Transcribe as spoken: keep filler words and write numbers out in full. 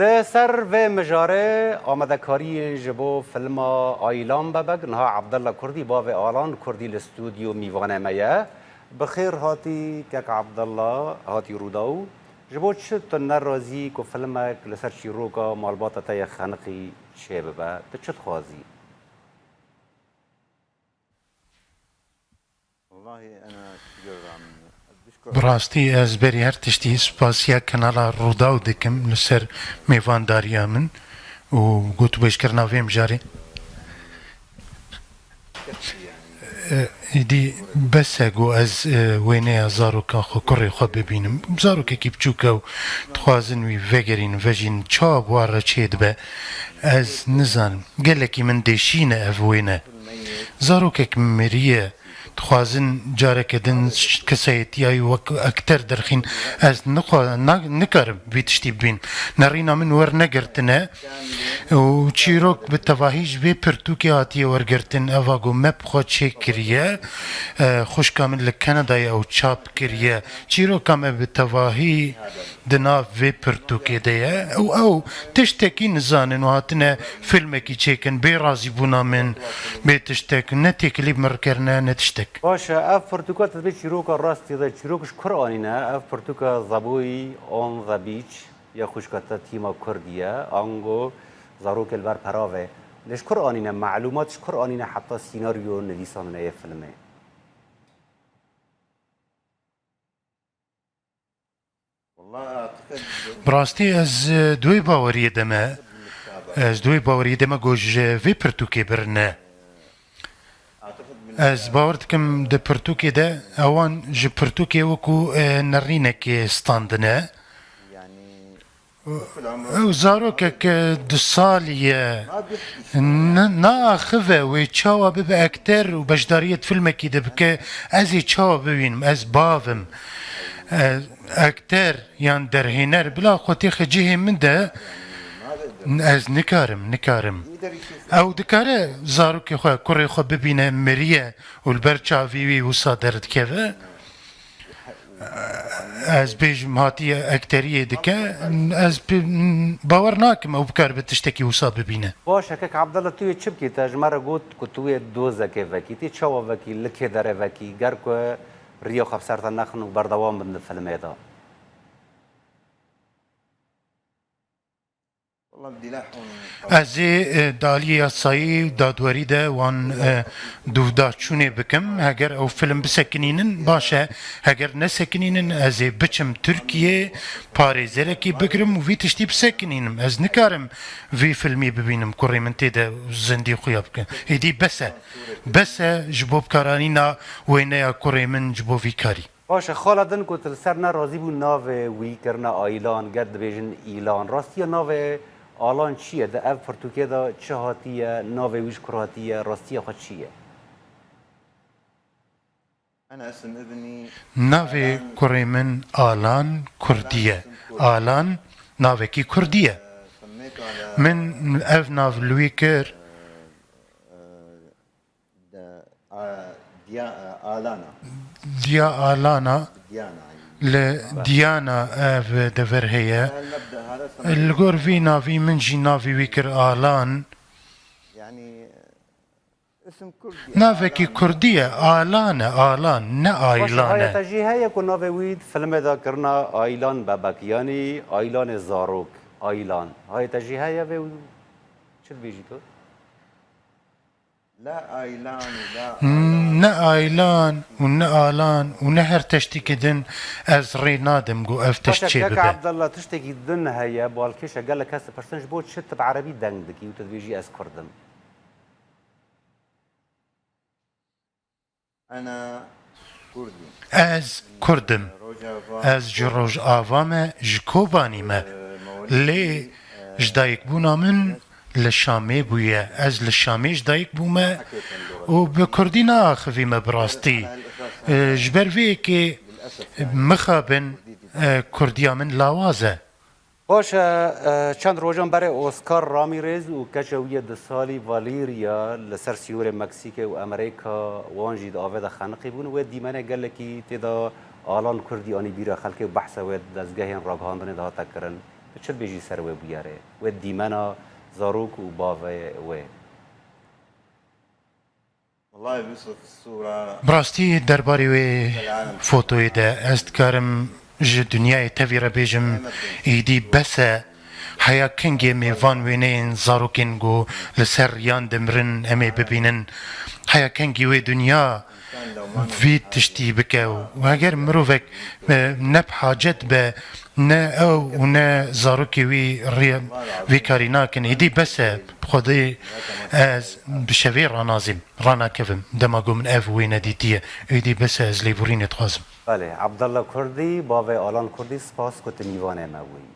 Li ser vê mijarê amadekariyên ji bo filma Aylan Bebek, niha Abdullah Kurdî, bavê Alan Kurdî li stûdyo mîvanê me ye. Bi xêr hatî kek Abdullah, hatî Rûdaw. Ji bo çi tu nerazî ku filmek li ser çîroka malbata te yê xeniqî çêbibe? Tu çi dixwazî? Bi rastî ez berî her tiştî spasiya kanala Rûdaw dikim li ser mêvandariya min û gotûbêjkirina vê mijarê. E, Îdî bes e ku ez, e, wêneya zaroka xwe, kurê xwe bibînim. Zarokekî biçûk e û dixwazin wî vegerînin, vejînin. Çawa bi wan re çêdibe? Ez nizanim. Gelekî min dêşîne ev wêne. Zarokek miriye. Dixwazin careke din ş-, kesayetiya wî wek ekter derxîn. Ez nixwa-, na-, nikarim vî tiştî bibînim. Nerîna min wernegirtine û çîrok bi tevahî ji vê pirtûkê hatiye wergirtin. Eva ku me bi xwe çêkiriye. E, xwişka min li Kanadayê ew çap kiriye. Çîroka me bi tevahî di nav vê pirtûkê de ye û ew tiştekî nizanin û hatine filmekî çêkin, bê razîbûna min, bê tiştek, ne têkilî bi min re kirine, ne tiştek. Baş e, ev pirtûka te dibê çîroka rastî de, çîrok ji kur anîne? Ev pirtûka Zaboyî on the Beach ya xwişka te tîma Kurdî ye, ango zarokê li ber perav e. Lê ji kur anîne, malûmat ji kur anîne heta sînaryo nivîsandinê yê filmê? Bi rastî ez, e, di wê baweriyê de me. Ez di wê baweriyê de me ku ji vê pirtûkê birine. Ez bawer dikim di pirtûkê de ewan ji pirtûkê wekû, e, nerînekê standine. Ew zarokek, e, du salî ye. N-, naaxive wê çawa bibe ekter û beşdariyê di filmekî de bike, ez ê çawa bibînim? Ez bav im. E, ekter yan derhêner, bila xwe têxe cihê min de, ez nikarim, nikarim. Ew dikare zarokê xwe, kurê xwe bibîne miriye û li ber çavî wî wisa derdikeve. Ez bêjim hatiye ekteriyê dike, ez bi-, bawer nakim ew bikaribe tiştekî wisa bibîne. Baş e, kek Abdullah, tu yê çi bikî? Te ji me re got ku tu yê dozekê vekî. Tê çawa vekî, li kê derê vekî? Ger ku riya xwe bi ser te nexin û berdewam bin di filmê de. Ez ê, e, di aliyê yasayî û dadwerî de wan, e, dûvdarçûnê bikim. Heger ew film bisekinînin, baş e. Heger nesekinînin, ez ê biçim Tirkiyê, parêzerekî bigirim û vî tiştî bisekinînim. Ez nikarim vî filmî bibînim, kurê min tê de zindî xuya bike. Êdî bes e. Bes e ji bo bikaranîna wêneya kurê min ji bo vî karî. Baş e, xala din ku tu li ser nerazî bû navê wî kirine Aylan, ger dibêjin Îlan. Rastiya navê Alan çi ye? Di ev pirtûkê de çi hatiye? Navê wî ji kur hatiye? Rastiya xwe çi ye? Navê kurê min Alan Kurdî ye. Alan navekî Kurdî ye. Min ev nav li wî kir. Diya Alana, li Diyana ev dever heye. Li gor vî navî min jî navî wî kir Alan. Navekî Kurdî ye, Alan e, Alan, ne Aylan e. Haya te jî heye ku navê wî di filmê de kirina Aylan Bebek, yanî Aylanê zarok, Aylan. Haya te jî heye vê û çi dibêjî tu? Ne Aylan û ne Alan û ne her tiştekî din ez rê nadim ku ev tişt çê bibe. Abdullah, tiştekî din heye, balkêş e, gelek kes dipirsin ji bo çi tu bi erebî deng dikî û tu dibêjî ez Kurd im? Ez Kurd im. Ez ji Rojava me, ji Kobanî me. Lê ji dayikbûna min li Şamê bûye. Ez li Şamê ji dayik bûme û bi Kurdî naaxivîme bi rastî. Ji ber vê yekê mixabin Kurdiya min lawaz e. Baş e, e, çend rojan berê Oscar Ramirez û keça wî yê du salî Valeria li ser sînorê Meksîkê û Amerîka, wan jî di avê de xeniqî bûn. Wê dîmenê gelekî tê de Alan Kurdî anî bîra xelkê û behsa wê di dezgehên ragihandinê de hate kirin. Tu çi dibêjî ser wê bûyerê? Wê dîmena zarok û bavê wê? والله بوصف الصورة Bi rastî derbarê wê fotoyê de ez dikarim ji dinyayê tevî re bêjim, êdî bes e. Heya kengê em ê van wêneyên zarokên ku li ser riyan dimirin em ê bibînin? Heya kengî wê dinya vî tiştî bike û eger mirovek e, ne bi hacet be, ne ew û ne zarokê wî rê vê karî nakin, êdî bes e. Bi Xwedê ez bi şevê ranazim, ranakevim dema ku min ev wêne dîtiye. Êdî bes e, ez lêborînê dixwazim. Belê, Abdallah Kurdî, bavê Alan Kurdî, spas ku tu mîvanê me bûyî.